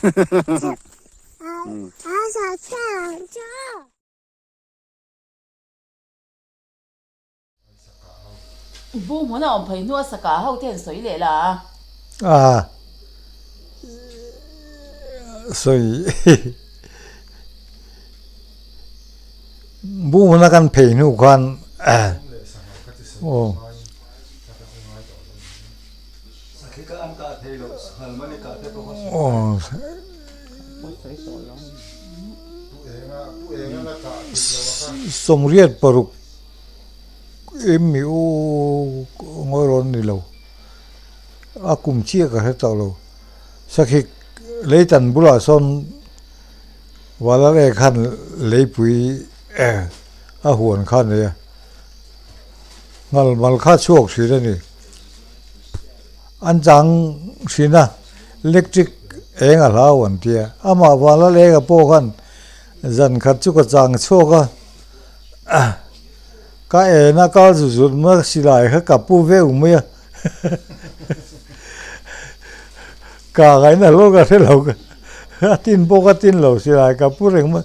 Bu hmun a awm phei hnu a sakah ho te an sawi leh la a. A sawi bu hmun a kan phei hnu khan aw. 86 emi u ngawi rawn ni lo a kum chiah ka hre tawh lo sakhik leitan bulah sawn Valale khan leipui a huan kha a nei a ngal mal kha a chhuak thin a ni an chang thin a electric eng a hlau an tia amah Valale ka pawh khan zan khat chu ka chang chhuak a. Ka en a kal zu zut mai silai kha ka pu veuh mai a ka ngaihna hlawk a hre lo a tin pawh ka tin lo silai ka pu reng mai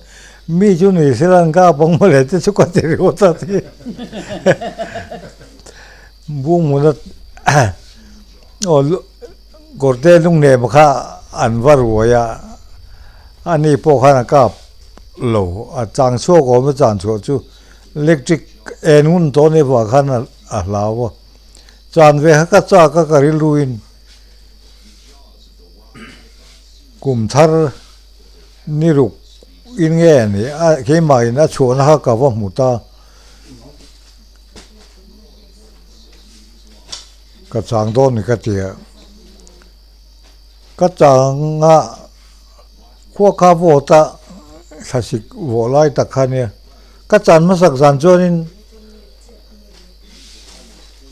mi chu ni sela an kap ang mawle te chu ka ti ringawt a ti bunghmun a aw kawrte lungnem kha an va ruai a ani pawh khan a kap lo a chang chhuak awm a chan chhuah chu. Electric en hun tawh ni vah khan a hlau a, chan ve hak a chak a ka rilruin kum thar ni ruk in nge a nih a keimahin a chhuahna kha ka va hmu ta, ka chang dawn ni ka ti a, ka chang a khua kha vawt a thlasik vawh lai tak kha nia. Ka chan hmasak zan chuanin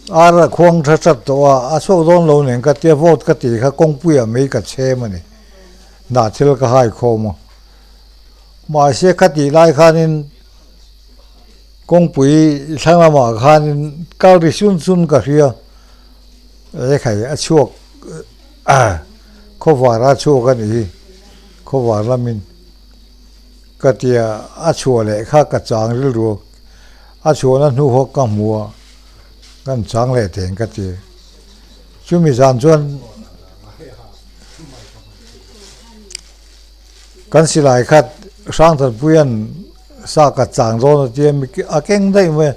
ar a khuang tha that tawh a, a chhuak dawn lo nen ka tia vote ka tih kha kawngpuiah mai ka chhem a ni. Hnah thil ka hai khawm a. Mahse kha tih lai khanin kawngpui thlang lamah khanin kal ri sun sun ka hria ekhai a chhuak khawvar a chhuak a nih hi khawvar lamin. Ka tia a chhuah leh kha ka chang rilru a chhuahna hnu hawk ka hmu a, kan chang leh teng ka ti. Chumi zan chuan kan silai khat Hrangthanpuia'n sa ka chang dawn a tia a keng daih mai a,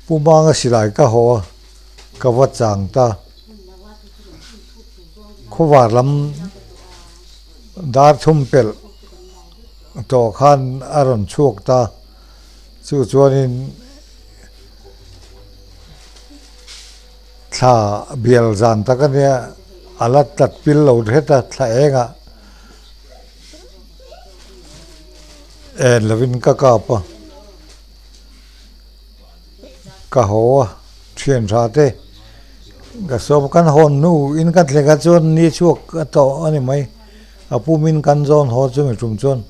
Pu Manga silai ka haw a, ka va chang ta. Khawvar lam. Dar thum pelh tawh khan a rawn chhuak ta, chu chuanin thla bial zan tak a nia, a la tlat pil lo hret a, thla engah en lovin ka kap a, ka haw a, thian tha te ka sawm kan hawn hnu in ka thleng ah chuan ni chhuak a tawh a ni mai a pum in kan zawn haw chumi tum chuan.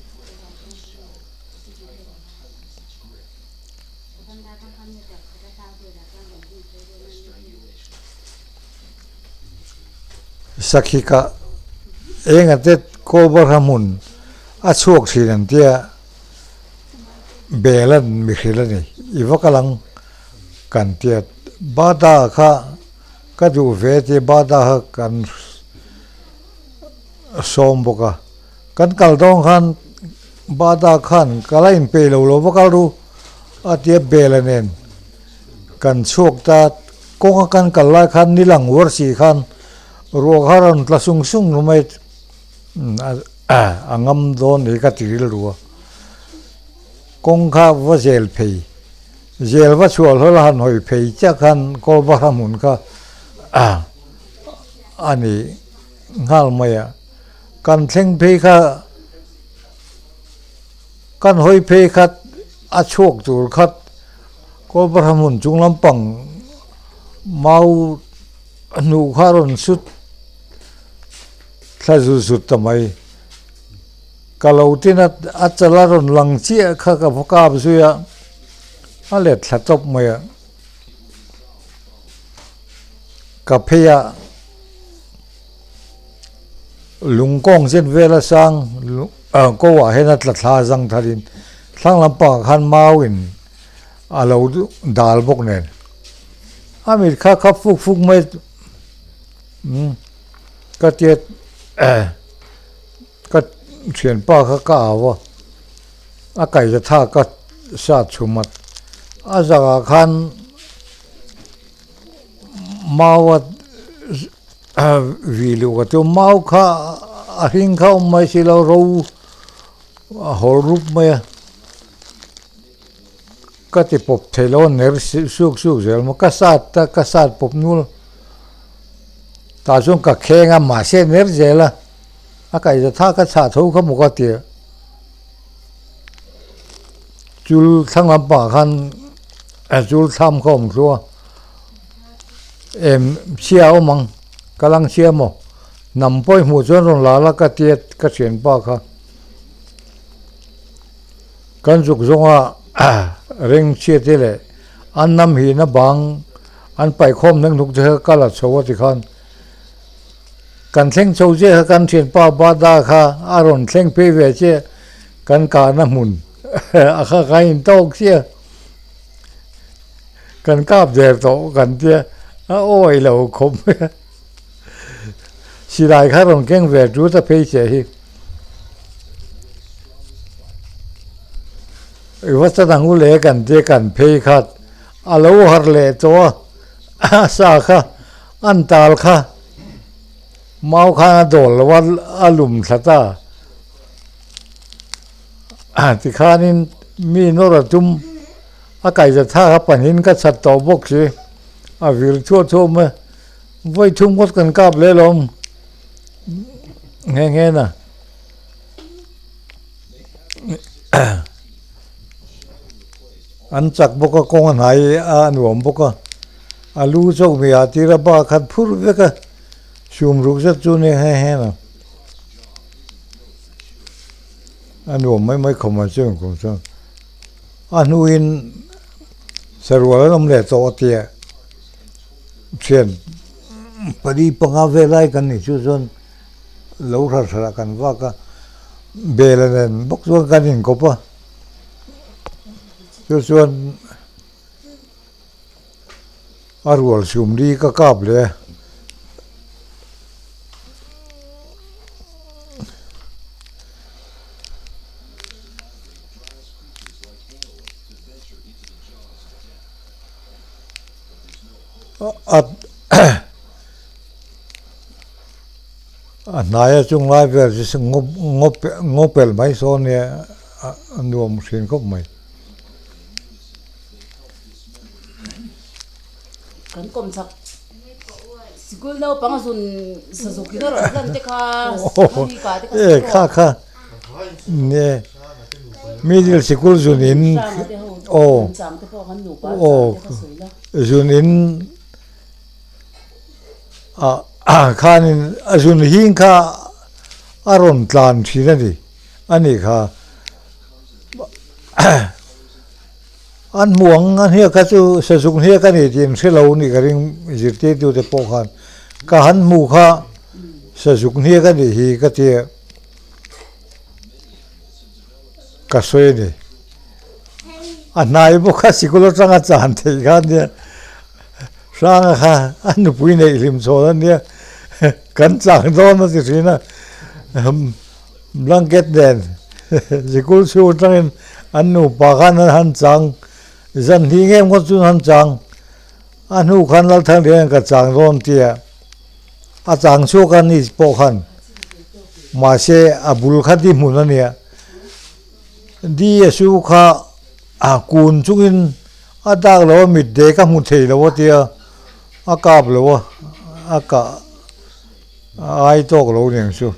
Sakhi kah eng a te kawlbarha hmun a chhuak thin an tia. Bel an mi hrilh a ni. I va kal ang kan tiat. Bata kha ka duh ve tia bata kha kan sawm bawk a. Kan kal dawn khan bata khan ka la inpeih lo lo va kal ru a tia bel a nen kan chhuak ta. Kawnga kan kal lai khan ni lang uar si khan ruah kha rawn tla sung sung mai. A ngam dawn ni ka ti rilru a, kawng kha va zel phei, zel va chhuah hlawl a han hawi phei chiah khan Kawlbahra hmun kha a ni nghal mai a, kan thleng phei kha kan hawi phei khat a chhuak tur khat Kawlbahra hmun chung lampang mau hnuh kha a rawn sut. Thla zut zut ta mai. Ka lo tin a, a chal a rawn lang chiah kha ka va kap zui a, a let thla tawp mai a. Ka phei a. Lungkawng zen vela sang ko ah hian a tla thla zang tharin thlang lampangah khan mau in a lo dal bawk nen a mit kha khap fuk fuk mai umm ka tiat ka thianpa kha ka au a a kaihza tha ka sat chhum a a zakah khan mau a. Vi luh ka chu mau kha a hring kha awm mai si lo ro a hawl rup mai a ka ti pawp thei lo a ner suk suk zel maw ka sat a ka sat pawp nul tah chuan ka kheng a mahse a ner zel a a kaihza tha ka chhah tho kha maw ka ti a chul thlang lampangah khan chul thlam kha a awm thluah a. Em chhia a awm ang, ka lang chhia maw? Hnam pawh i hmuh chuan rawn la la ka tia ka thianpa kha. Kan zuk zawnga reng chhia te leh an hnam hihna bang an paihkhawm hneng hnuk te kha ka la chho a tikhan kan thleng chho chiah kha kan thianpa Bada kha a rawn thleng phei ve chiah kan kahna hmun a kha kha a intawk chiah. Kan kap der tawh kan tia a awi lo khawp mai a, silai kha rawn keng ve tut a phei che hi. I va chan ang u le kan tia kan phei khat a lo har leh tawh a, a sa kha an tal kha mau khan a dawl lo a a lum thla ta tikhanin mi nawr a tum. A kaihza thlak a pahnihin ka chhat tawh bawk si, a vir chhuah chhuah mai a, vawi thum ngawt kan kap leh alawm nghe nghe na. An chak bawk a kawng a hnai a nuam bawk a, a lu chauh mi ah tir a ba khat phur vek a, sum ruk zet chu nia nghe nghe na. A nuam mai mai khawp mai chu engkawng chuan. A hnuin sarual an awm leh tawh a tia thian pali panga vel lai kan nih chu chuan lo hral hral ah kan vak a bel a nen bawk chuan kan inkawp a chu chuan a rual sum li ka kap leh a. A hnaia chung lai vel chu ngaw pelh mai sawn nia a nuam hrin khawp mai. Kan kawm chak sikul naupang zun sazuk in a rawn hlan te kha khami ka te kha e kha kha ne middle sikul zun in aw aw zun in ah khanin a zun hing kha a rawn tlan thin a ni a ni kha. An hmu ang a hniak kha chu sazuk hniak a ni tih an hre lo nih ka ring zirtirtu te pawh khan ka han hmu kha sazuk hniak a nih hi ka tia ka sawi a ni. A hnai bawk a sikul atanga chan theih kha ania hranga kha a nupui neih hlim chhawn ania kan chang dawn a ti thin a. Blanket nen sikul chhung atangin an nupa khan an han chang, zan hnih ngem ngawt chu an han chang. A hnu khan Lalthanglian ka chang dawn tia a chang chhuak a ni pawh khan mahse a bul kha di hmun a nia. Di a su kha a kun chungin a dak lo a mit dek a hmu thei lo a tia a kap lo a, a kah a ai tawk lo nen chu.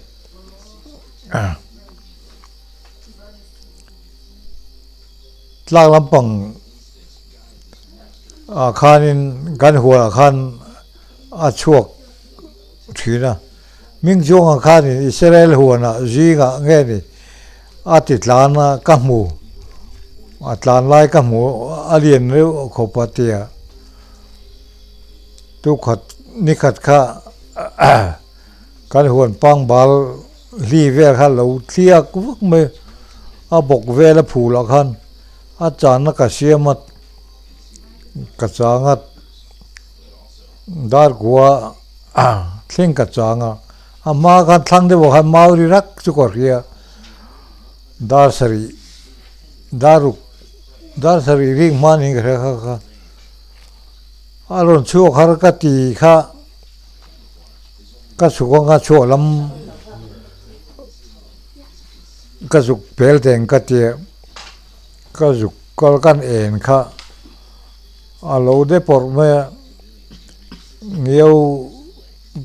Tlak lampang ah khanin kan huanah khan a chhuak thin a, hming chungah khanin Israel huanah zingah nge ni a ti tlan a ka hmu a tlan lai ka hmu a lian reuh khawp a tia tukhat nikhat kha. Kan huan pangbal hli vel kha lo thliak vak mai a bawk vel a phul ah khan a channa ka siam a ka chang a dar kua thleng ka chang a a hma khan thlang deuh ah khan mau ri rak chu ka hria dar sarih dar ruk dar sarih rik hma niin ka hria kha kha a rawn chhuak har ka ti kha. Ka chhuk anga chhuah lam ka zuk pel teng ka tia ka zuk kal kan en kha a lo de pawrh mai a ngiau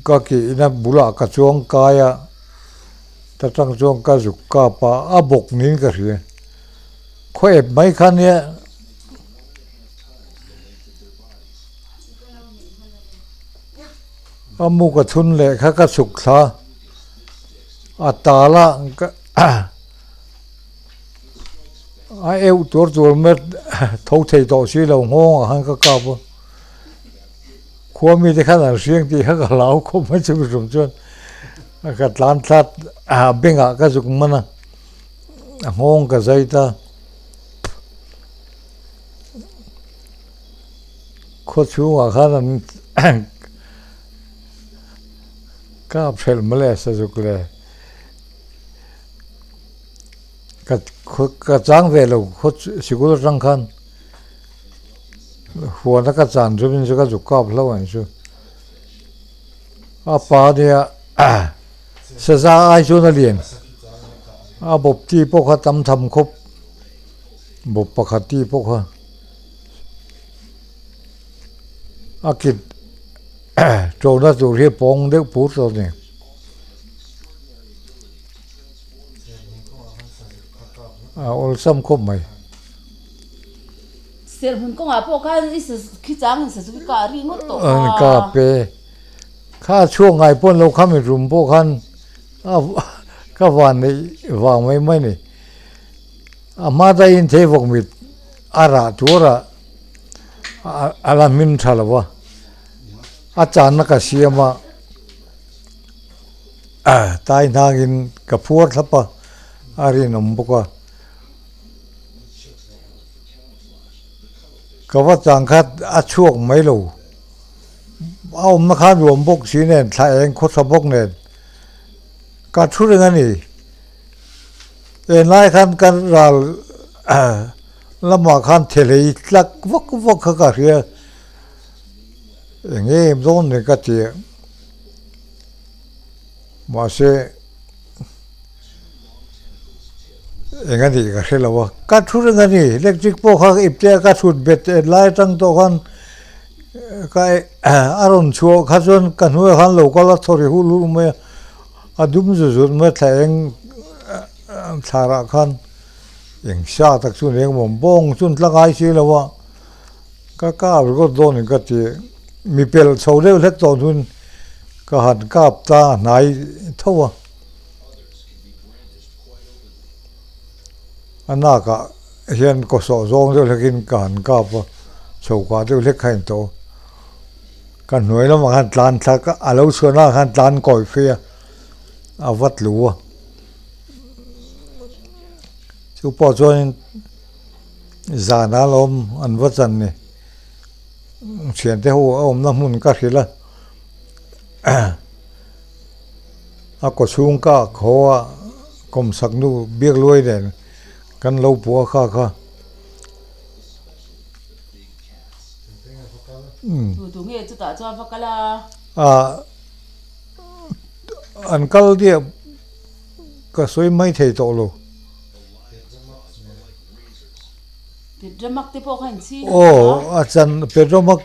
ka kihna bulah ka chuang kai a ta tang chuan ka zuk kap a a bawk niin ka hria khaw ep mai kha nia. A mu ka chhun leh kha ka chhuk thla a tal a a euh tur tur mai tho thei tawh si lo nghawng ah khan ka kap a khua mi te khan an hriang tih kha ka hlau khawp mai chumi tum chuan ka tlan thlat a bengah ka zuk man a a nghawng ka zai ta. Khaw chhungah khan an kap hrelh mawle sazuk le ka ka chang ve lo khaw sikul atang khan huana ka chan chu min chu ka zuk kap hlauh ang chu a pa nia saza ai chuan a lian a bawp ti pawh kha tam tham khawp bawp pakhat ti pawh kha. A kit ṭona tur hi pawng deuh pur tawh a ni. A awlsam khawp mai. Serhmun kawngah pawh khan i sa khi chang in sazu hi kah ri ngawt tawh kha. Ka pe. Kha chhuak ngai pawn lo khami rum pawh khan a ka van neih vang mai mai a ni. A hma daihin theivawk mit a rah tur a a la hmin tha lo a, a channa ka siam a, tai hnangin ka phuar thlap a, a rinawm bawk a. Ka va chang kha a chhuak mai lo, a awmna khan ruam bawk si nen thla eng khaw tha bawk nen ka thu reng a ni. Enlai khan kan ral lamah khan thelei tlak vak vak kha ka hria eng em dawn ni ka ti a mahse eng a nih ka hre lo a ka thu reng a ni electric pawh kha ipte a ka chhut bet enlai atang tawh khan ka a rawn chhuah kha chuan ka hnuaiah khan lo kal a thaw ri hul hul mai a. A dum zu zut mai thla eng thlarah khan eng sa tak chu eng mawm bawng chu an tla ngai si lo a, ka kap ringawt dawn in ka ti mi pelh chho deuh hlek tawh hnuin ka han kap ta a hnai tho a, a nakah hian kaw sawh zawng deuh hlekin ka han kap a, chho kah deuh hlek kha a intawh a. Ka hnuai lamah khan tlan thlak a, a lo chhuahna ah khan tlan kawi phei a, a va tlu a. Chu pawh chuanin zanah a lo awm an va chan ni. Thiante ho a awmna hmun ka hrilh a, a kaw chhung ka khaw a kawmsak nu biak luai nen kan lo puah a kha kha. Tu nge chutah chuan va kal a? Ah an kal diah ka sawi mai thei tawh lo. Petromak te pawh kha in chhing Aw a chan Petromak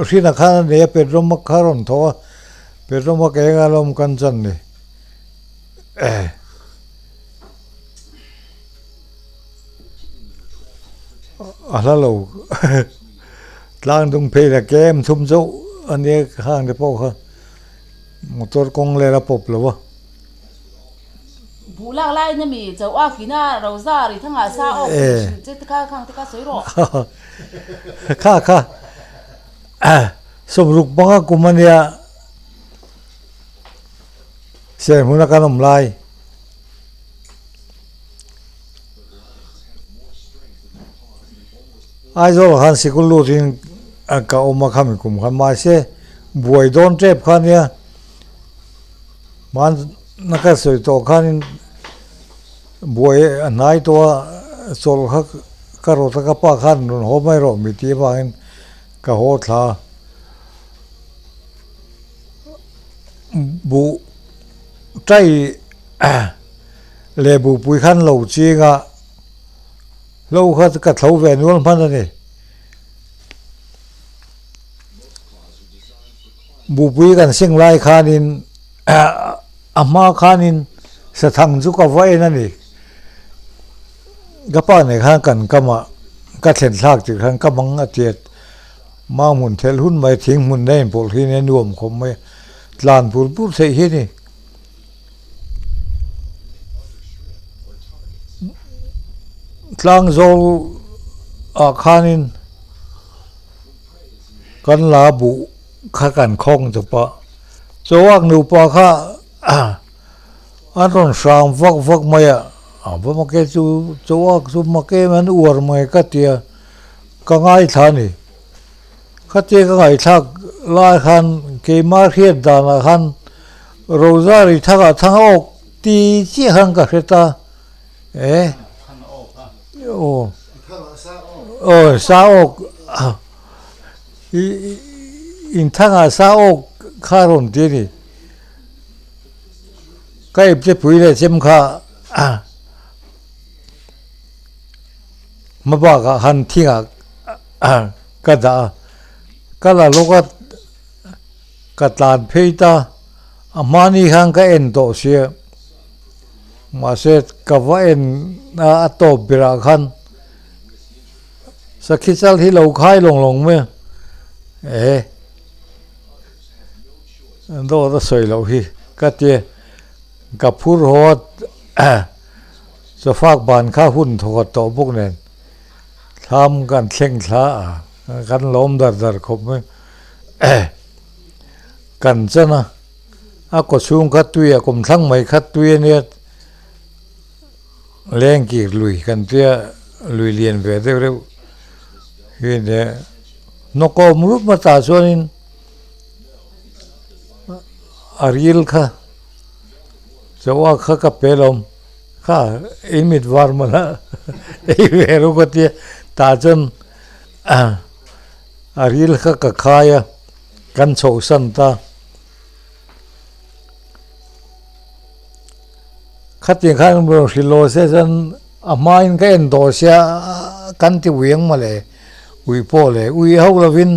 hrinah khan a nei a Petromak kha a rawn thawh a Petromak eng a lawm kan chan ni. A hla lo tlang dung phei la kem thum chauh a nia hang te pawh kha motor kawng vel a pawp lo a. Buh lak laiin ami chauh a kina Rosa ri thangah sa awk tih hrilh che te kha khang te kha sawi rawh. Kha kha sawmruk panga kum a nia. Serhmuna kan awm lai. Aizawl ah khan sikul lutin ka awm a khami kum khan mahse buai dawn tep kha nia hmanna ka sawi tawh khanin buai a hnai tawh a chawlh kha ka rawt a ka pa khan rawn haw mai rawh mi tih avangin ka haw thla a buh tai leh buhpui khan lo ching a. Hlo kha ka thlo ve nual hman a ni. Bupui kan seng lai khanin a hma khanin sathang chu ka va en a ni. Ka pa nen khan kan kam a, ka thlen thlak tir khan ka mang a tiat. Mang hmun thelh hun mai thing hmun na inpawlh hi a nuam khawp mai a, tlan pur pur theih hi a ni. Tlang zawl ah khanin kan la buh kha kan khawng chawp a chawak nupa kha an rawn hrang vak vak mai a a va make chu chawak chu make an uar mai ka tia ka ngaithla a ni Khatia ka ngaihthlak lai khan keimah hriat danah khan Rosary thangah thang a awk ti chiah khan ka hre ta e aw aw sa awk in thangah sa awk kha a rawn ti a ni ka ipte pui leh chem kha hma bakah khan thingah ka dah a ka la lawk a ka tlan phei ta a hmani khan ka en tawh sia mahse ka va en a a tawp berah khan sakhi chal hi lo khai lawng lawng mai a eh dawt a sawi loh hi ka tia ka phur haw a. Chawfak ban kha hun thawkhat tawh bawk nen thlam kan thleng thla a, kan lawm dar dar khawp mai. Kan chan a, a kaw chhung kha tui a kum thlang mai kha tui a nia, lengkir lui kan tia lui lian ve deuh deuh hi a nia. Hnawkawm rup hmasa chuanin a ril kha. Chawa kha ka pe lo kha ei mit var man a ei ve ru ka tia tah chuan a ril kha ka khai a kan chhoh san ta khatiang khan rawn hrilh lo se chuan a hmain ka en tawh sia kan ti ui ang mawle ui pawh leh ui ho lovin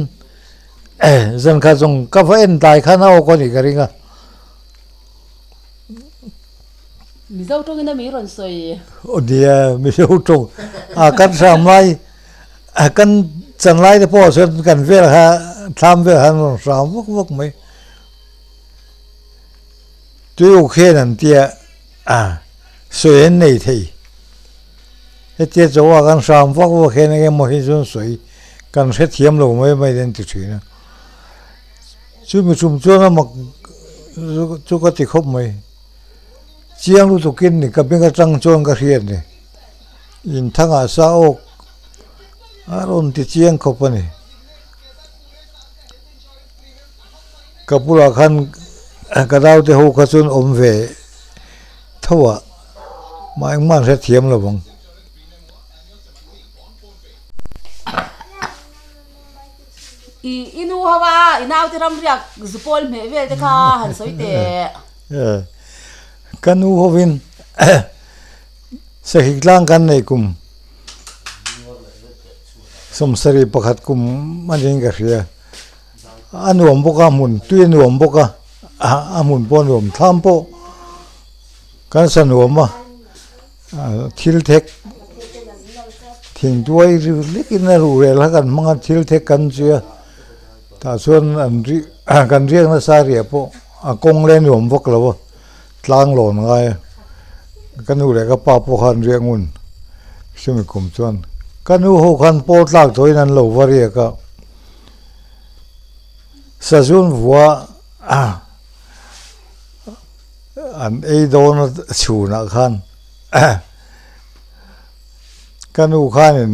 zan khat zawng ka va en tlai khan a awk a nih ka ring a. Mizo tawngin a mi rawn sawi. Aw nia, Mizo tawng. A kan hram lai, kan chan lai te pawh chuan kan vel kha thlam vel kha an rawn hram vak vak mai. Tuiuk hian an tia a sawi an nei thei. Hetia chaw a kan hram vak vak hian eng emaw hi chuan sawi kan hrethiam lo mai mai an ti thin a. Chumi tum chuan a mak chu ka ti khawp mai. Chiang lutukin ni ka beng atang chuan ka hriat ni. Inthangah sa awk a rawn ti chiang khawp a ni. Ka bulah khan ka naute ho kha chuan awm ve tho a, mah engmah an hrethiam lo ang. I i nu ho a, i naute ramriak zupawl hmeh vel te kha han sawi teh. Ka nu hovin sahik tlang kan nei kum sawmsarih pakhat kum a niin ka hria. A nuam bawk a hmun tui a nuam bawk a, a hmun pawh a nuam thlam pawh kan sa nuam a. Thil thek thing tuai ri hlek in a ruh rel kha kan hmang a thil thek kan zui a tah chuan an ri kan riak nasa riah pawh a kawng leh a nuam vak lo a tlang lawn ngai a ka nu leh ka pa pawh khan riak ngun chumi kum chuan ka nu ho khan pawl tlak tawhin an lo va riak a sazun vua. An ei dawn a chhunah khan ka nu khanin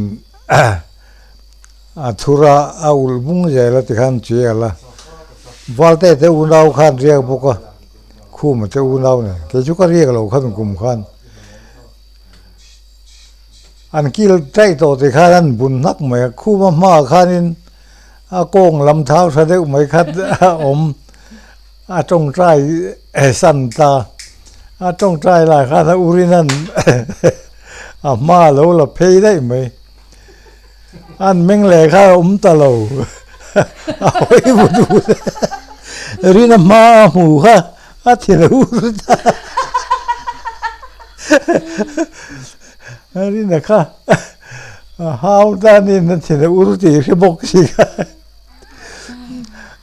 a thur a, a ulh bung zel a tikhan chial a. Valte te unau khan riak bawk a, Khuma te unau nen. Kei chu ka riak lo khan kum khan. An kil taih tawh tikhan an bun hnak mai a, Khuma hmaah khanin a kawng lam thau tha deuh mai khat a awm. A tawngtai san ta, a tawngtai lai khan a urin an a hma a lo la phei daih mai. An meng leh kha a awm ta lo, a hawi vut vut a, rin a hma a hmu kha a thi lo ur ta. Rina kha a hau ta a nin a thi lo ur tih hre bawk si kha.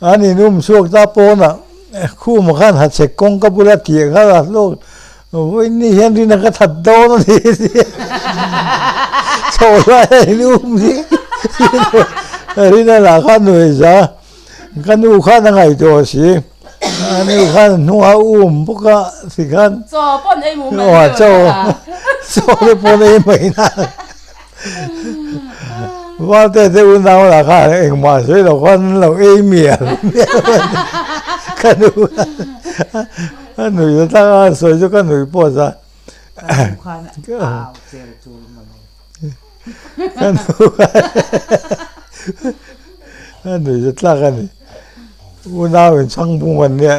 An in um chhuak ta pawnah khumah khan hachhek kawngka bula tih kha a hlawk vawiin hian rina ka that dawn a ni tia chhoh lai a in um hi rina lah khan nuih za ka nu khan a ngaihtuah si a nu khan hnungah a um bawk a tikhan chaw pawn ei mu mai chaw chaw te pawn ei mai na. Valte te unau lah khan engmah sawi lo khan an lo ei mial mial a ni. Ka nu a nui ta tak a sawi chu ka nui pawh a za. Ka nu a nui ta tlak a ni. Unau in chhang bung an nia.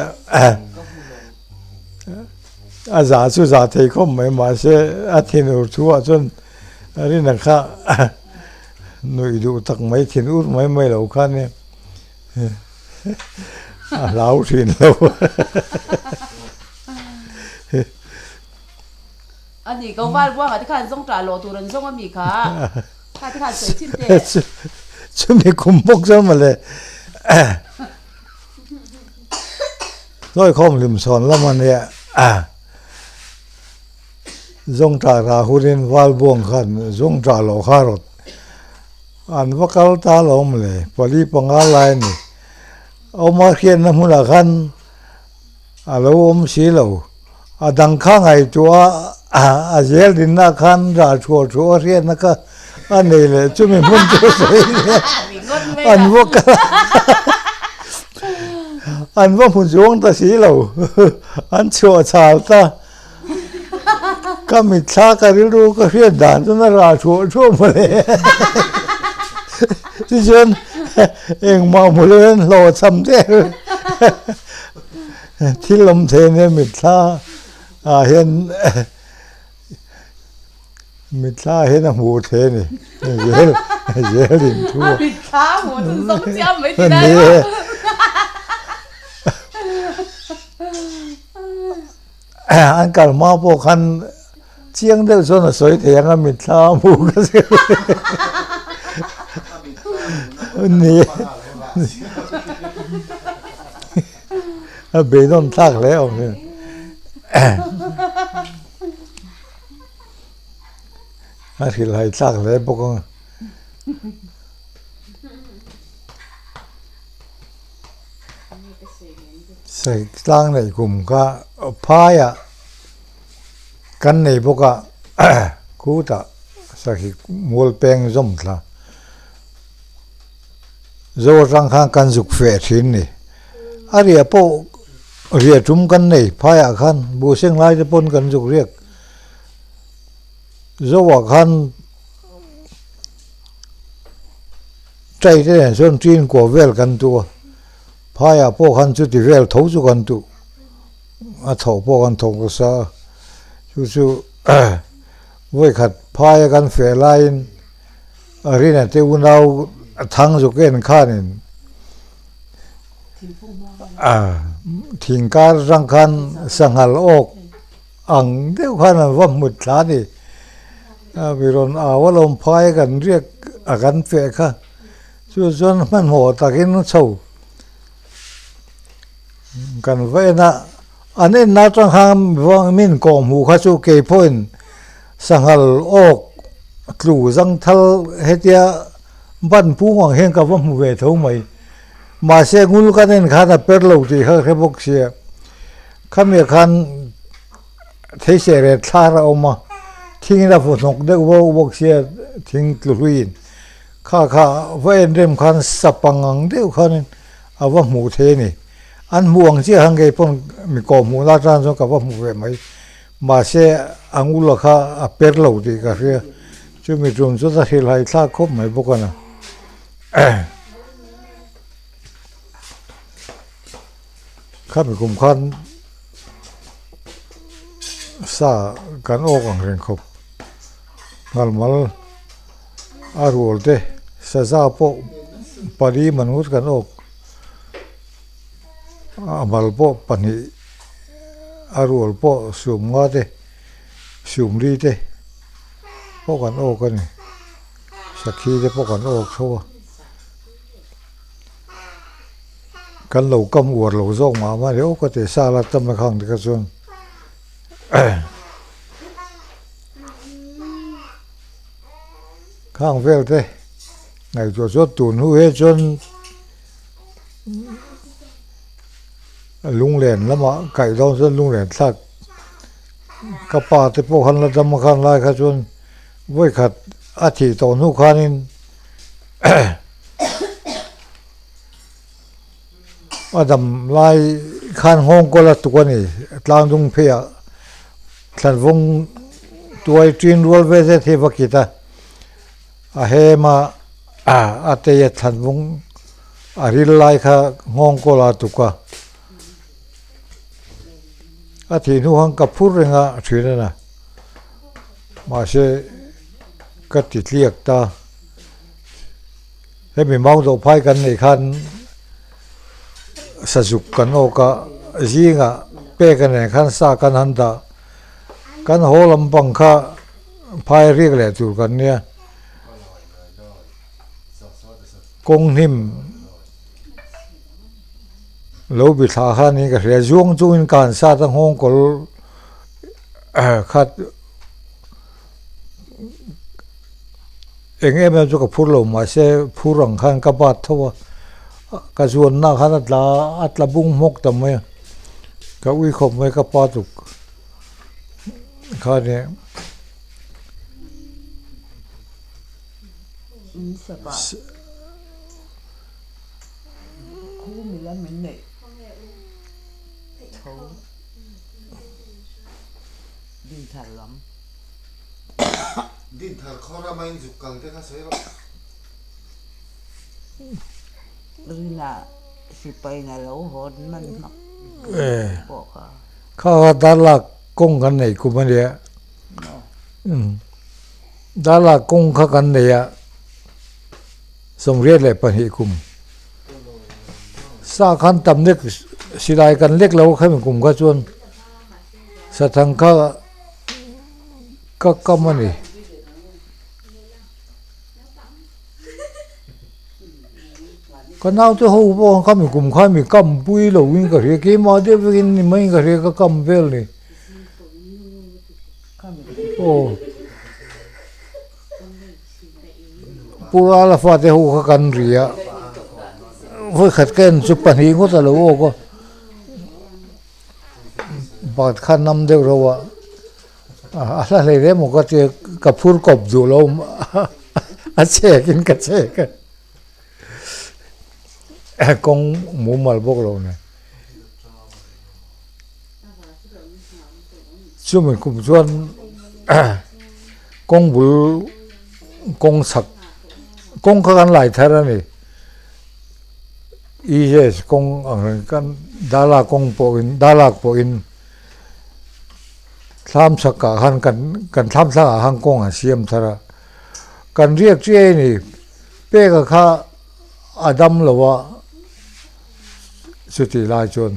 A za chu za thei khawp mai mahse a thinur thu ah chuan Rina kha nuih duh tak mai thin ur mai mai lo kha nia a hlau thin lo. A ni ko val buangah te khan zawng tah loh tur an zawng a mi kha kha te khan sawi thin teh. Chumi kum bawk chuan mawle. Sawikhawm hlimsawn lam a nia. Zawngṭah rah hunin Valbuang khan zawngṭah loh kha rawt an va kal ta lo awm le, pali panga lai a ni. Awma hriatna hmunah khan a lo awm si lo. A dang kha ngaihtuah a a zel dinna khan rah thuah thuah a hriatna kha a nei leh chumi hmun chu a sawi leh an va kal a an va hmu chuang ta si lo an chhuah chhal ta. Ka mitthla ka rilru ka hriat dan chuan a rah thuah thuah mawle. Tichuan engmah hmu lo hian hlawh cham der. Thil awm thei ania mitthla ah hian mitthla ah hian a hmuh thei a ni. Zel zel in thu a. Mitthla a hmuh chu zawng chiam mai ti lai maw. An kal hma pawh khan chiang deuh chuan a sawi thei ang a mitthla a hmu ka zir ni a beidawn thlak hle awm hi a hrilhhai thlak hle bawk ang. Tlang neih kum kha phaiah kan nei bawk a khutah sakhi mual peng zawm thla zo atang khan kan zuk feh thin ni a riah pawh riah tum kan nei phaiah khan buhseng lai te pawn kan zuk riak zoah khan. Trai te nen chuan ṭin kuah vel kan duh a, phaiah pawh khan chuti vel tho chu kan duh, a thawh pawh kan thawk nasa a, chu chu vawikhat phaia kan feh laiin a rina te unau thang zuk en khanin thing kar atang khan sanghal awk ang deuh khan an va hmut thla a ni. A mi rawn au a lawm phai kan riak a kan feh kha chu chuan hmanhmawh takin a chho kan va en a an en na atang khan min kawh hmuh kha chu kei pawhin sanghal awk tlu zangthal hetia ban pung ang hian ka va hmu ve tho mai mahse ngul kan en khan a per lo tih kha ka hre bawk sia khami ah khan. Theiseh reh thlar a awm a, thingin a vaw hnawk deuh vau bawk sia thing tlu hluiin kha kha va en rem khan sapang ang deuh khanin a va hmuh thei a ni. An hmuh ang chiah khan kei pawn mi kawh hmuhna atan chuan ka va hmu ve mai. Mahse a ngula kha a per lo tih ka hria, chumi tum chu a hrilhai thlak khawp mai bawk a na. Khami kum khan sa kan awk ang reng khawp ngalmal a rual te saza pawh pali man ngut kan awk a mal pawh pahnih a rual pawh sum nga te sum li te pawh kan awk a ni sakhi te pawh kan awk tho a. Kan lo kam uar lo zawk mah mah hle awk a ti sa la tam a khang te kha chuan khang vel te ngaihtuah chuan tun hnu hi chuan lunglen lamah kaih dawn chuan lunglen thlak ka pa te pawh khan la dam a khan lai kha chuan vawikhat a thih tawh hnu khanin. A dam lai khan nghawng kawl a tuk a ni tlang dung phei ah thlanvawng tuai ṭin rual ve zet hi va kit a a hem a a tei a thlanvawng a ril lai kha nghawng kawl a tuk a a thih hnu khan ka phur reng a ṭhin a na mahse ka ti tliak ta. Hemi mau dawh phai kan neih khan sazuk kan awk a, zingah pek a nen khan sa kan han dah. Kan haw lampang kha phai riak leh tur kan nia. Kawng hnim lo bi thla khan in ka hria, zuang chungin ka han sat a nghawng kawl khat. Eng em em chu ka phur lo mahse phur ang khan ka bat tho a, ka zuanna khan a tla a tla bung hmawk ta mai a, ka ui khawp mai ka pa tuk kha nia. Dinthar khaw rama in zuk kal te kha sawi rawh. Rina sipai na lo hawn man hmak pawh kha. Kha kha darlak kawng kan nei kum a nia. Darlak kawng kha kan nei a 22 kum. Sa khan tam lek silai kan lek lo khami kum kha chuan sathang kha. Ka kam a ni. Ka naute ho pawh khan khami kum khan mi kam pui lo in ka hria keimah deuh vekin ni mai in ka hria ka kam vel ni. Aw. Pu Rala fate ho kha kan ri a, vawikhat ka en chu pahnih ngawt a lo awk a. Pakhat khan nam deuh reuh a, a hla hlei rem maw ka tia ka phur kawp duh lo a chek in ka chek a kawng mumal bawk lo nen. Chumi kum chuan kawng bul kawng chhak kawng kha kan lai thar a ni. EJS kawng ang reng kan Dala kawng pawhin Dalak pawhin thlam chhakah khan kan kan thlam thlangah khan kawng an siam thar a, kan riak chiai a ni. Peka kha a dam lo a chutih lai chuan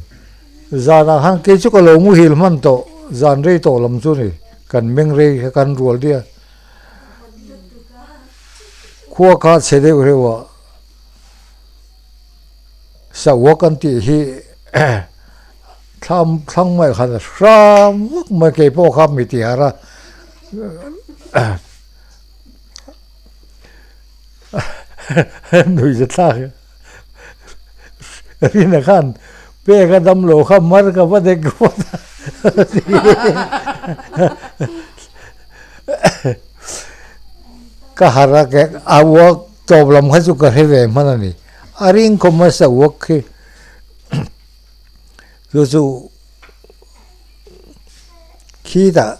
zanah khan kei chu ka lo muhil hman tawh zan rei tawh lam chu a ni kan meng rei kha kan rual diah a khua kha chhe deuh reuh a. Saua kan tih hi thlam thlang mai khan a hram vak mai kei pawh kha mi ti harh a nui za thlak rina khan pek a dam lo kha mar ka va dek vawt a. Ka harh a ke a uak tawp lam kha chu ka hre ve hman a ni. A ring khawp mai sa uak khi chu chu khitah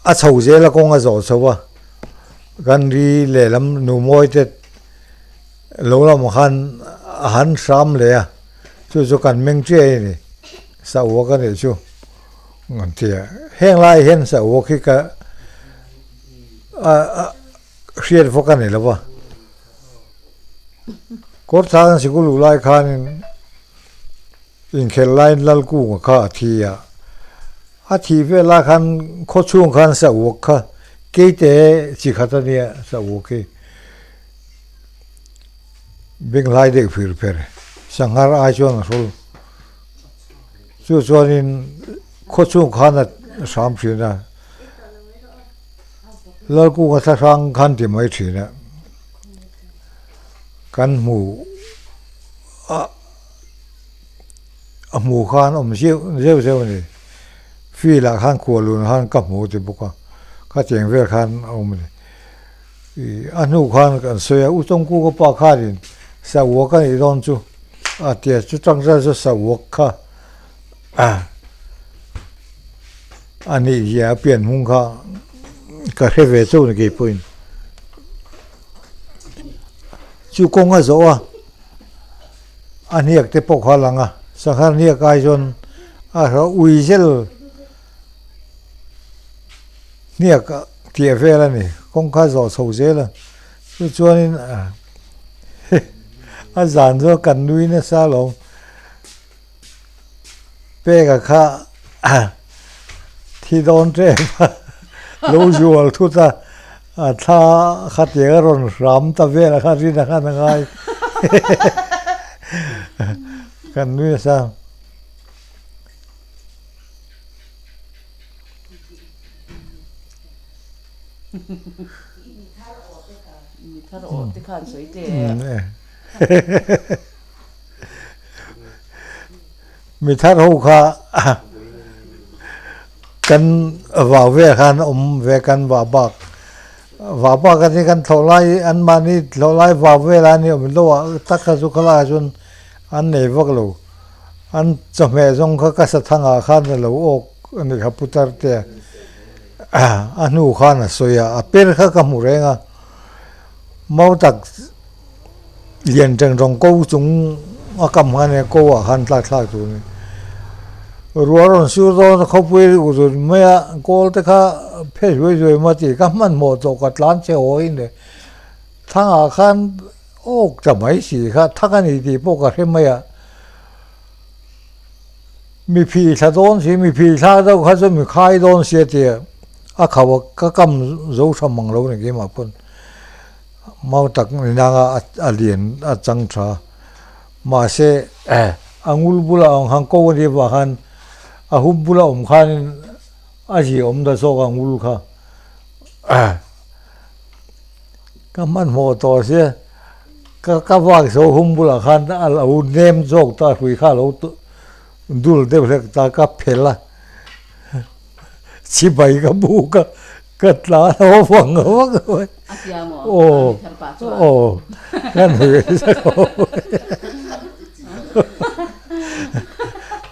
a chho zel a kawng a zawh chho a kan ri lehlam nu mawi te lo lam khan a han hram leh a chu chu kan meng chiai a ni sa uak a nih chu. An ti a, heng lai hian sahuak hi ka hriat vak a ni lo va, kawr thlang sikul luh lai khanin inkhelh laiin Lalkunga kha a thi a, a thih vel lai khan khaw chhung khan sahuak kha keite chi khat a nia sahuak hi benghlai deuh fir pher sanghar ai chuan a hrawl. Chu chuanin khaw chhung khan a hram thin a, Lalkunga thla hrang khan ti mai thin a, kan hmu a a hmuh khan awm zeuh zeuh zeuh a ni, field ah khan khual lun khan ka hmu ti bawk a, khatiang vel khan a awm a ni. Ih a hnu khan kan sawi a, U Tawngkuka pa khanin sahuak a nih dawn chu a ti a, chutang zat chu sahuak kha a nih zia a pian hmung kha ka hre ve chauh ni keipawhin. Chu kawng a zawh a, a hniak te pawh kha a lang a, sanghar hniak ai chuan a ui zel. Hniak tih vel a ni, kawngka zawh chho zel a, chu chuanin a zan chu kan nui nasa alawm, peka kha thi dawn tep a, lo zual thut a, a thla khatiang a rawn hram ta vel a kha rin a khan a ngai kan nui nasa. Mi thar ho kha kan vau vel khan awm ve kan vah bak vah bak a ni kan thlawh lai anmahni thlawh lai vau vel a ni awm lo ah tak kha chu khalai ah chuan an nei vak lo. An chawhmeh zawng kha ka sathangah khan a lo awk a ni kha putar te a hnu khan a sawi a, a per kha ka hmu reng a, mau tak lian teng rawng ko chung a kam khan e ko ah khan tlak thlak tur a ni. Ruah rawn sur dawn a khawpui ri u zut mai a, kawl te kha phe zuai zuai maw tih ka hmanhmawh tawh ka tlan che haw in le thangah khan Awk ta mai si kha thak a ni tih pawh ka hre mai a, mi phi thla dawn si, mi phi thla deuh kha chu mi khai dawn si a ti a, a khauh a ka kam zo tha mang lo ni keimah pawn mau tak ni nanga a lian a chang tha mahse a ngul bula awm khan ko a nih avang khan a hup bula awm khanin a ziaawm ta zawk a ngul kha. Ka hmanhmawh tawh sia, ka ka vak zo hum bulah khan a lo nem zawk ta hrui kha a lo dul deuh hlek ta ka phelh a, chibai ka buk a, ka tla lo vang vang mai. A tia maw? Aw, aw, ka nuih nasa khawp mai.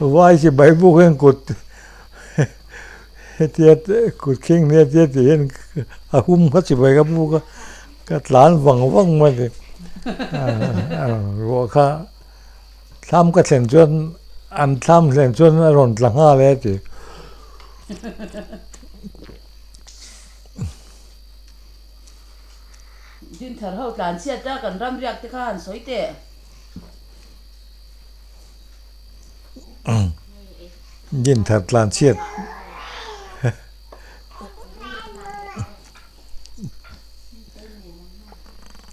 Vai chibai buk hian kut Hetia kut khing nia tia tih hian a hum kha chibai ka buk a, ka tlan vang vang mai a ni. Ruah kha thlam ka thlen chuan an thlam thlen chuan a rawn tla nghal e a ti. Dinthar ho tlan chhiat a kan ram riak te kha han sawi teh. Dinthar tlan chhiat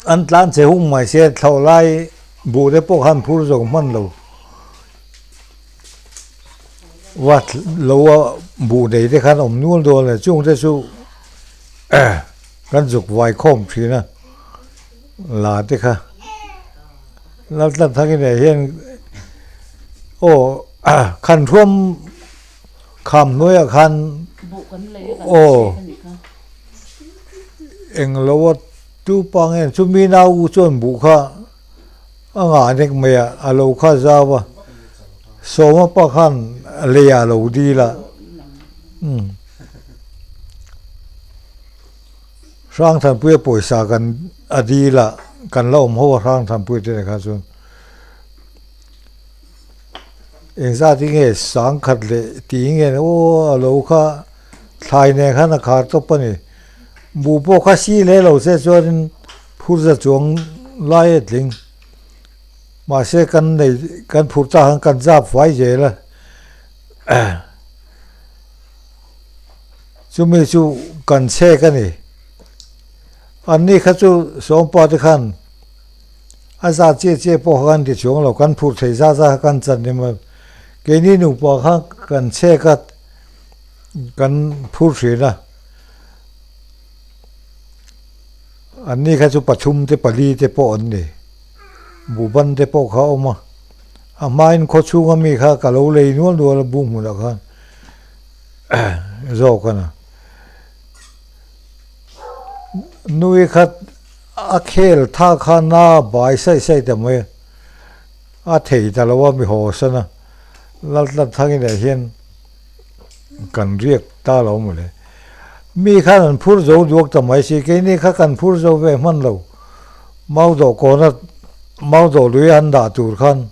an tlan che hung mai se thlauh lai buh te pawh khan phur zawk hman lo va lo a buh nei te khan awm nual dawn a chung te chu kan zuk vai khawm thin a la te kha. Laltlan thangin ah hian aw khan thuam Kham hnuaiah khan aw englo a tu pa nge chumi nau u chuan buh kha a ngah nek mai a, a lo kha zau a, Sawma pa khan leiah a lo dil a, umm Hrangthanpuia pawisa kan a dil a, kan la awm ho a Hrangthanpuia te nen kha chuan. Engzat hi nge sangkhat leh tih nge aw a lo kha thlai nen khan a khar tawp a ni. Buh pawh kha si leh lo che chuanin phur za chuang lai a tling. Mahse kan nei kan phur tak khan kan zap fai zel a. Chumi chu kan chhek a ni. Anni kha chu sawmpa te khan. A za chiah chiah pawh kha kan ti chuang lo, kan phurh theih zat zat kha kan chan ni mai. Keini nupa kha kan chhek a, kan phur thin a. Anni kha chu pathum te pali te pawh an ni. Buhban te pawh kha a awm a. A hmain khaw chhunga mi kha ka lo lei nual nual a bu hmunah khan zawk a na. Nui kha A khel tha kha na bai saih saih ta mai a, a thei ta lo a mi haw san a, Laltlat thangin ah hian kan riak ta lo mawle. Mi khan an phur zo duak ta mai si, keini kha kan phur zo ve hman lo, mau dawh kawna mau dawh lui an dah tur khan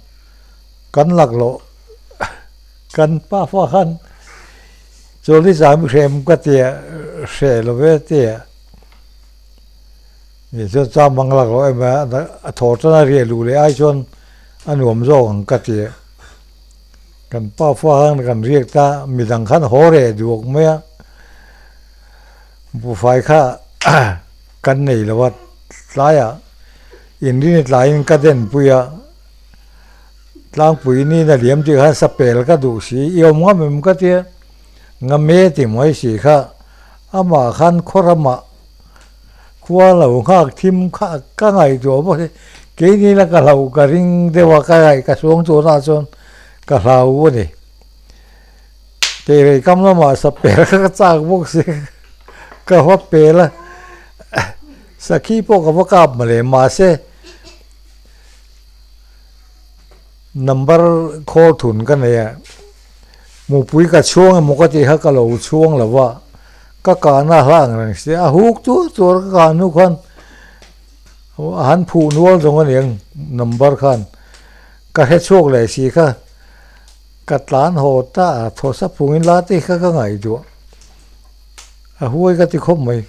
kan laklawh kan pa fa khan chawlni zam hrem ka tia hreh lo ve tia. Ni chuan cham ang lak loh em a, a thaw tan a riah luh leh ai chuan a nuam zawk ang ka ti a. Kan pa fa khan kan riak ta, midang khan haw reh duak mai a, buhfai kha kan nei lo a, tlaiah inrini tlaiin ka denpui a, tlangpui nina liam tih khan sapel ka duh si, i awm ngam em ka tia, ngam e ti mai si kha amah khan khaw ramah Khua lo nghak thim kha ka ngaihtuah bawk a, keini la ka hloh ka ring deuh a, ka ngaih ka suang chuanah chuan ka hlau a ni. Teirei kam lamah sapel kha ka chak bawk si, ka va pel a, sakhi pawh ka va kap mawle mahse number khawl thun ka nei a, mupui ka chhuang emaw ka tih kha ka lo chhuang lo va. Ka kahna hla ang reng si a huk tuar tuar ka kah hnu khan a han phuh nual zawng a niang number khan ka hre chhuak leh si kha ka tlan haw ta a thaw sap phungin la te kha ka ngaihtuah a huai ka ti khawp mai.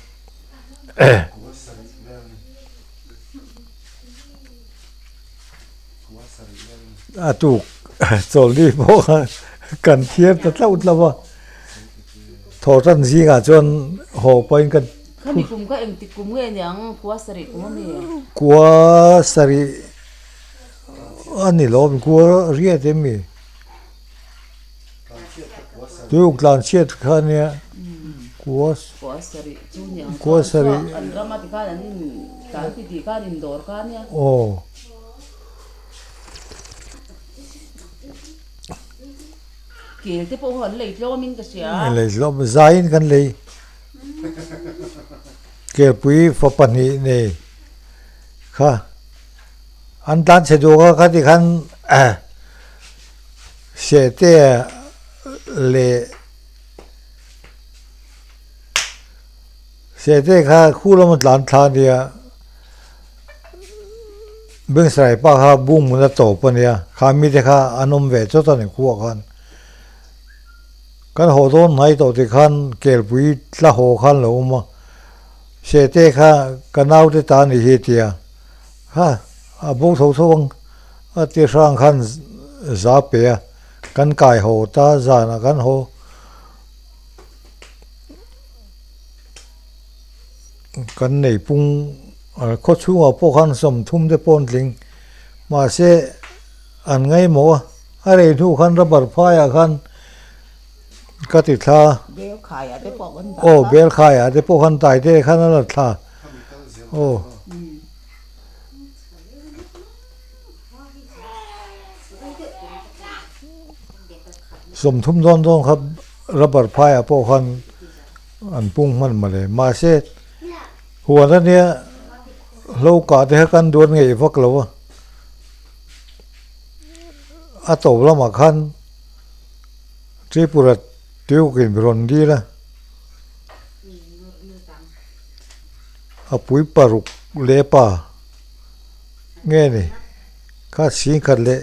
A tuk chawlhni pawh kha kan thiar ta tlauh tlauh a, thawhtan zingah chuan haw pahin ka Khami kum kha engtik kum nge niang kua sarih kum a mi? Kua sarih a ni lo, kua riat em mi? Tuiuk tlan chhiat kha nia kua Kua sarih chu niang kua sarih an rama tikhan an in tlan ti tih khan indawr kha nia. Aw. Kel te pawh an lei tlawm in ka hria. Lei tlawm zaiin kan lei. Kelpui fa pahnih nei kha an tlan chhe duak a khati khan Sehte leh Sehte kha khu lama tlan thla a nia, Bengsarai pa kha bung hmun a tawp a nia, kha mite kha an awm ve chawt a ni khuah khan. Kan haw dawn hnai tawh tih khan Kelpui tla haw khan lo awm a, Sehte kha ka naute ta a nih hi a ti a, ha a bo tho tho ang. A ti hrang khan za pe a, kan kai haw ta zanah kan haw. Kan nei pung khaw chhungah pawh khan sawmthum te pawh an tling. Mahse an ngaimawh a, a rei hnu khan rubber phaiah khan ka ti thla. Aw belkhaiah te pawh khan taite khan a la thla. Aw. Sawmthum dawn dawn kha rubber phaiah pawh khan an pung hman mawle. Mahse huan ania hlo kah te kha kan duan ngeih vak lo a, a to lamah khan Tripura tuiukin rawn dil a, a pui paruk leh pa nge ni kha singkhat leh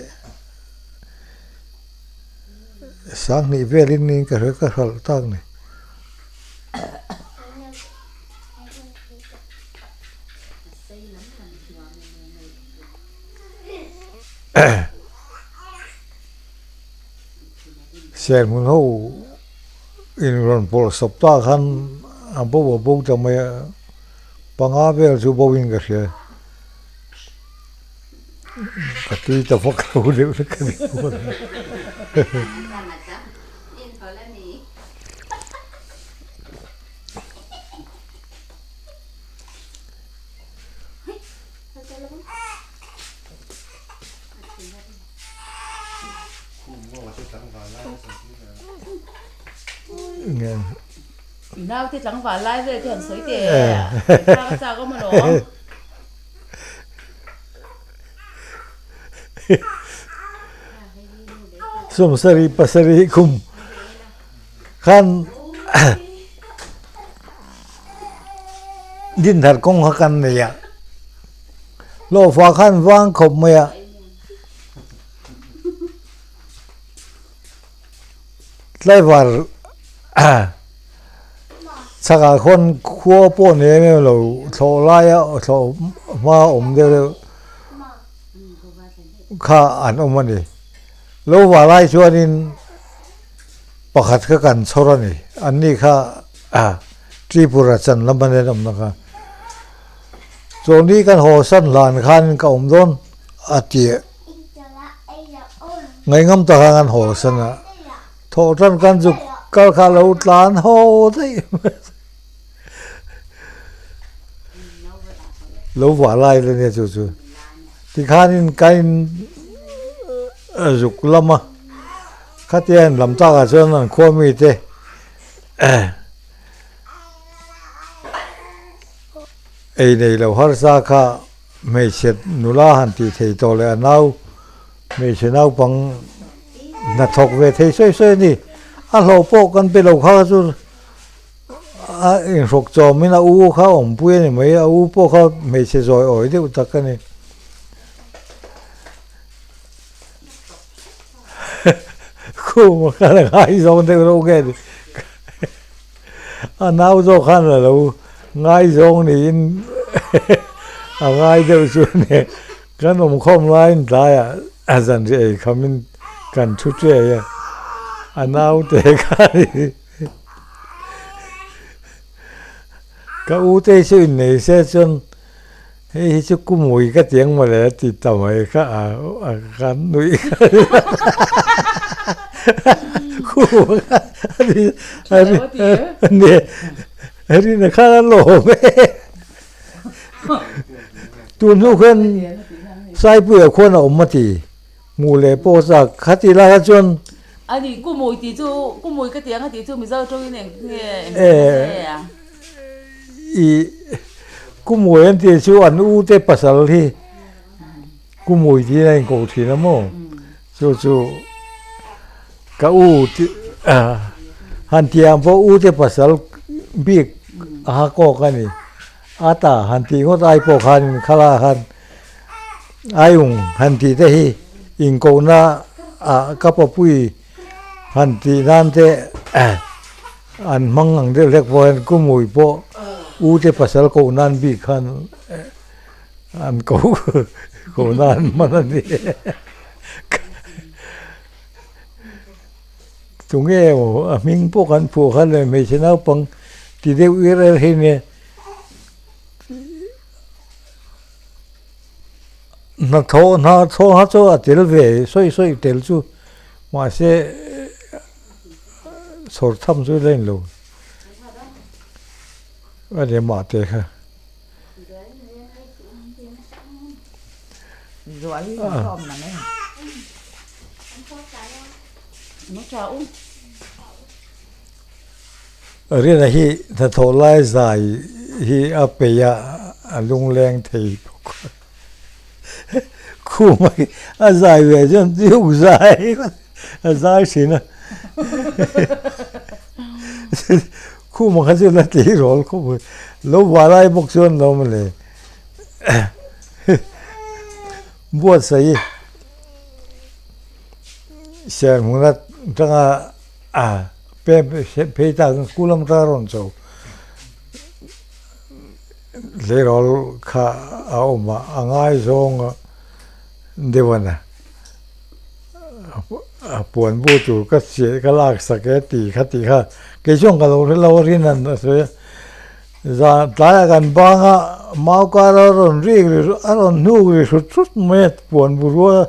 Sanghnih velin niin ka hria ka hralh tak ni. Serhmun ho in rawn pawlh sawp tak khan a bo a bo ta mai a, panga vel chu bo in ka hria. Ka tui ta vak lo deuh hlek a ni. Naute tlangval lai vel te han sawi teh a chak awm alawm. Sawmsarih pasarih kum khan dinthar kawng kha kan nei a, hlawhfa khan vang khawp mai a. Tlaivar chhakah khawn khua pawh ni em em lo thlawh laia thlawh hma awm deuh deuh kha an awm a ni. Lo vah lai chuanin pakhat kha kan chhawr a ni. Anni kha Tripura chan lam an awmna kha. Chawlhni kan haw san hlan khan ka awm dawn a ti. Ngaihngam tak khan kan haw san a, thawh tan kan zuk kal kha a lo tlan haw daih mai. Lo vah lai la nia chu chu. Tikhanin ka in zuk lam a, khatia in lam takah chuan an khua mite ei nei lo harsa kha Hmeichhe nula han tih thei tawh leh a nau hmeichhe naupang hnathawk ve thei sawi sawi a ni. A hlawh pawh kan pe lo kha chu a inhrawk chawmin a u kha a awmpui a ni mai, a u pawh kha hmeichhe zawi awi deuh tak a ni. Khuma khan a ngaizawng deuh reuh nge ni A nau zawk khan a lo ngaizawng niin a ngai deuh chu a ni. Kan awmkhawm laiin tlaiah zanriah ei khamin kan thu chiai a, a naute khan ka u te hi chu innei se chuan hei hi chu kumui ka ti ang mawle a ti ta mai kha a kan nuih Rina khan a lawm e. Tun hnu khan Saipuia khuan a awm a ti. Hmuh leh pawh chak khati lai kha chuan. Ani kumui tih chu kumui ka ti ang a tih chu Mizo tawngin eng nge eng nge a? I kumui an tih chu an u te pasal hi kumui tiin a inko thin a maw? Chu chu ka u tih han tih ang pawh u te pasal bik a ha kawk a ni. A ta han tih ngawt ai pawh khanin khala khan aiung han tih te hi inkohna ah ka papui han tih nan te an hmang ang deuh hlek pawh hian kumui pawh u te pasal koh nan bik khan an ko koh nan hman a ni. Tunge emaw a hming pawh kan phuah khan leh hmeichhe naupang ti deuh ir er hi nia hnathawh hna thawh kha chu a tel ve sawi sawi tel chu mahse chhawr tham chu la inlo a ni mahte kha. Rina hi hnathawh lai zai hi a peih a, a lungleng thei bawk a. Khuma hi a zai ve chuan tuk zai a zai thin a. Khuma kha chu la tleirawl khawp mai. Lo vah lai bawk chuan lo mawle. Buatsaih serhmun atanga pem phei tak chuan school lam atanga rawn chho tleirawl kha a awm a, a ngaizawng deuh a ni. A puan bu tur ka chiah ka lak sak e tih kha tih kha kei chuan ka lo hre lo a rin a sawi a. Zan tlaiah kan bang a, mau kar a rawn rik ri a rawn hnuk ri hrut hrut mai a puan bu rual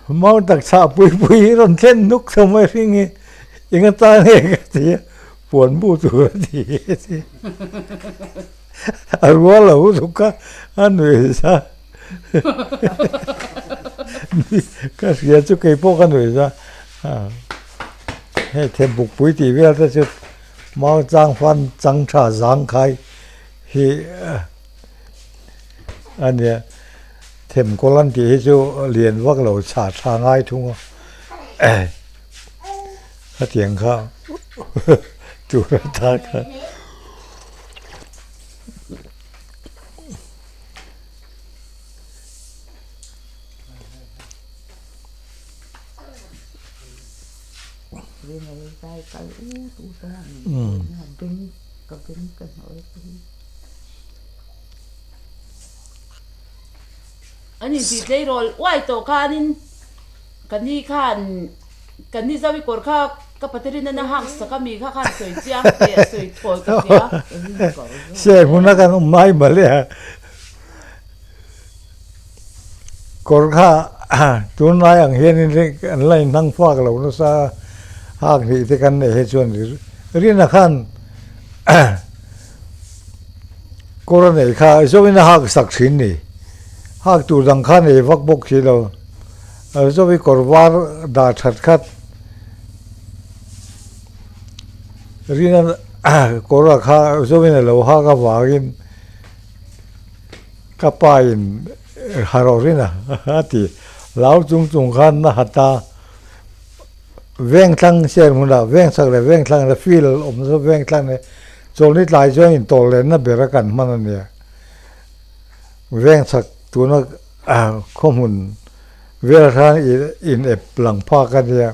a mau tak chhah pui pui hi rawn thlen hnuk tho mai hring hi eng atan nge ka ti a puan bu tur a ti a ti a rual lo lutuk a a nuih za ka hria chu keipawh ka nuih za hei thembuk pui tih vel te chu. Mau chang fan chang tha zang khai hi a nia them kawl an tih hi chu lian vak lo chhah tha ngai thung a khatiang kha tur atan kha. An intih tleirawl uai tawh khanin ka ni khan ka ni Zoe kawr kha ka paterin a hak sak a mi kha khan sawi chiang teh a sawi thawi ka hria. Share hmuna kan awm mai mawle a. Kawr kha tunlai ang hianin an la inhnang fak lo nasa a, hak hnih te kan neih hi chuan Rina khan kawr a neih kha zawin a hak sak thin ni, hak tur dang kha nei vak bawk si lo, zawi kawr var dah that khat Rina kawr ah kha zawin a lo hak avangin. Ka pa in ha rawh rin a a ti. Lau chung chung khan na hat a, vengthlang share hmunah vengchhak leh vengthlang leh field awm chu vengthlang leh chawlhni tlai chuan intawh lenna ber a kan hman a nia. Vengchhak tuna khaw hmun vel khan in ep lang phak a nia.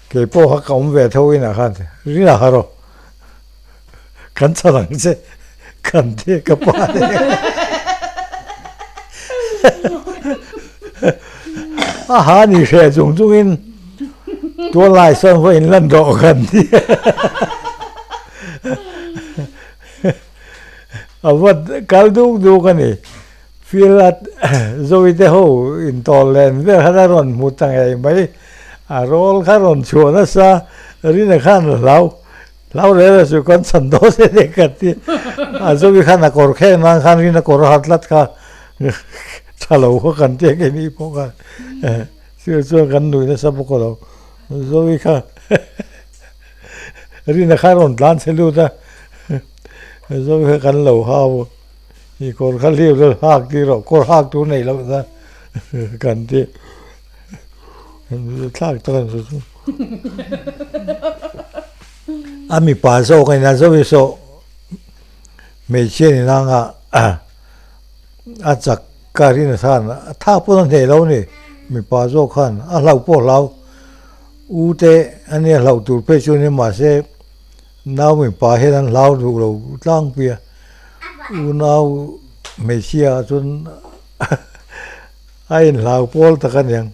Kei pawh kha ka awm ve tho inah khan rin a ha rawh. Kan chhan ang che kan ti ka pa te a ha ni hre chung chung in tual lai sawn pawh in lan dawh kan ti a va kal duk duk a ni field a zoe te ho in tawl len vel khan a rawn hmu ta ngei mai a rawl kha rawn chhuah nasa Rina khan a hlau. Hlau rel a chu kan chhan dawn e le ka ti. A zovi khan a kawr kheng nan khan rin a kawr a hat tlat kha tha lo kha kan ti a keini pawh khan chu chuan kan nuih nasa bawk a lo. Zovi kha rin a kha rawn tlan che lut a zovi kha kan lo hau a i kawr kha hliau deuh hak tir rawh kawr hak tur nei loh na kan ti. Thlak tak an chu. A mipa zawk a ina zo hi saw hmeichhia ni nanga a chak ka rin a khan a thak pawn a hneh lo a ni mipa zawk khan a hlauh pawh a hlau u te a nia hlauh tur phei chu a ni mahse nau mipa hian an hlau duh lo tlangpui a unau hmeichhia ah chuan a inhlau pawl tak a niang.